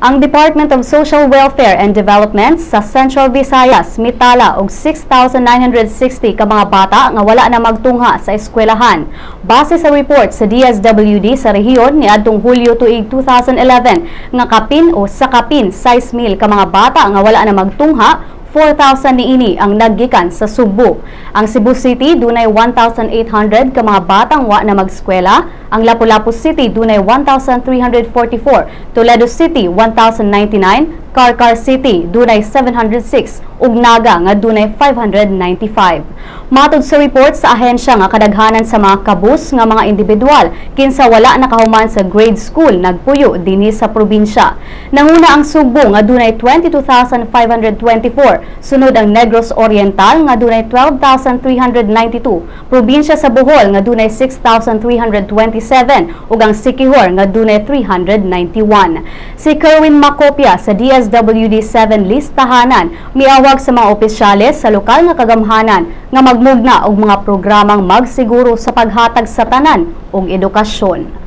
Ang Department of Social Welfare and Development sa Central Visayas mitala og 6,960 ka mga bata nga wala na magtungha sa eskwelahan. Base sa report sa DSWD sa rehiyon niadtong Hulyo tuig 2011 nga kapin o sa kapin 6,000 ka mga bata nga wala na magtungha, 4,000 niini ang naggikan sa Sugbo. Ang Cebu City dunay 1,800 ka mga batang wa na magskwela, ang Lapu-Lapu City dunay 1,344, Toledo City 1,099, Carcar City dunay 706 ug Naga nga dunay 595. Matod sa report sa ahensya nga kadaghanan sa mga kabus nga mga individual kinsa wala nakahuman sa grade school nagpuyo dinhi sa probinsya. Nanguna ang Sugbo nga dunay 22,524, sunod ang Negros Oriental nga dunay 12,392, probinsya sa Bohol nga dunay 6,327 ug ang Siquijor nga dunay 391. Si Kerwin Macopia sa DSWD 7 Listahanan miawag sa mga opisyales sa lokal nga kagamhanan nga magmugna og mga programang magsiguro sa paghatag sa tanan og edukasyon.